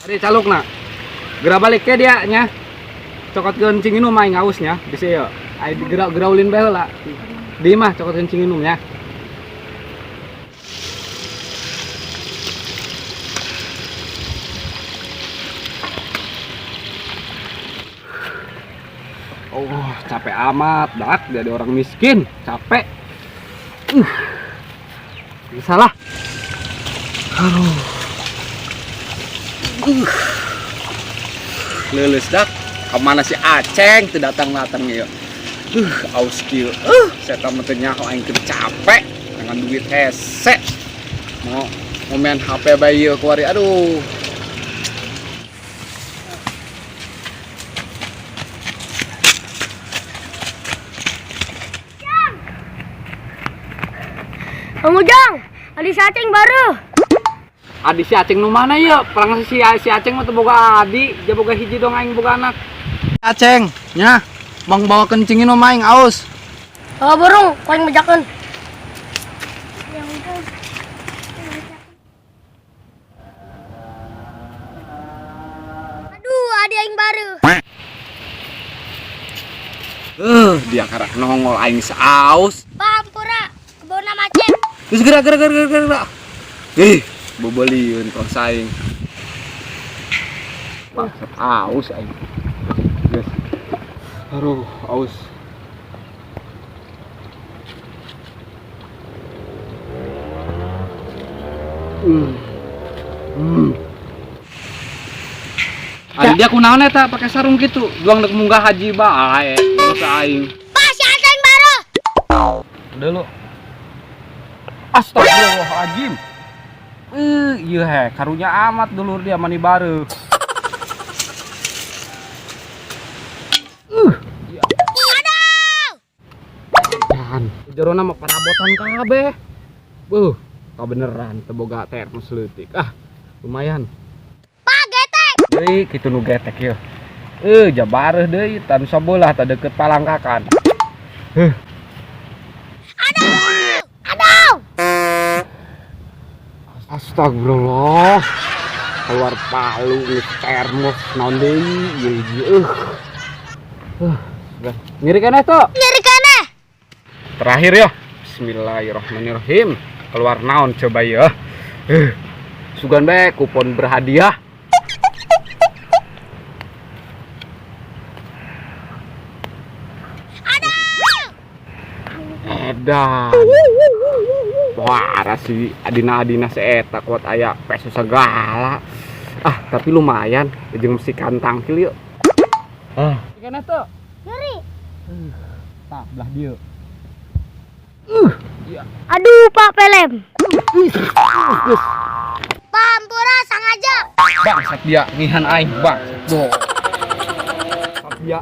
Ari calukna. Geura balik ke dia nya. Cokotkeun cing inum aing haus nya. Bisi yeuh. Aing geura-geuraulin bae heula. Di imah cokotkeun cing inum nya. Oh, capek amat, dak jadi orang miskin, capek. Bisa lah. Aduh. Leuleus dak. Kemana si Aceng teu datang-datang ieu. Aus kieu. Saya mah teu nyaho aing teu capek dengan duit hese. Mau main HP bae ieu kuari aduh. Bang Ujang, adi si Aceng baru. Adi si Aceng nu mana ieu? Perang si Aceng mah teu boga adi, dia boga hiji dong aing boga anak. Aceng, nya, bang bawa kencing inum aing aus. Oh, burung, ku aing bejakeun. Aduh, adi aing baru. Dia karak nongol aing saus. Pampura, kebona macet. Terus gerak gerak gerak gerak gerak. Ih, boboliun kau saing. Bangsat aus aing. Guys. Aduh, aus. Adi dia kunaon eta pakai sarung gitu. Juang dek munggah haji bae, geus aing. Pak, si Aceng baru. Udah lu. Astagfirullahaladzim. Iya he, karunya amat dulur dia mani baru. Iya. Aduh. Jangan. Jerona mah parabotan kabeh. Beuh, kabeneran teu boga termos leutik. Ah, lumayan. Pak, getek. Deui kitu nu getek ieu. Jabareuh deui tan sabelah ta deukeut palangkakan. Heuh. Aduh. Aduh. Astagfirullah. Keluar palu geus termos naon deui ieu hiji. Nyeri keneh tuh. Nyeri keneh. Terakhir ya. Bismillahirrahmanirrahim. Keluar naon coba ya. Sugan bae kupon berhadiah. Aduh. Edan. Wah, si adina-adina si eta kuat aya peso segala. Ah, tapi lumayan jeung mesi kantangkil yuk. Ah. Ikan eta. Nyeri. Tah belah dieu. Iya. Aduh, Pak Pelem. Geus. Pampura sangaja. Bangsat dia ngihan aing, bangsat. Bangsat dia.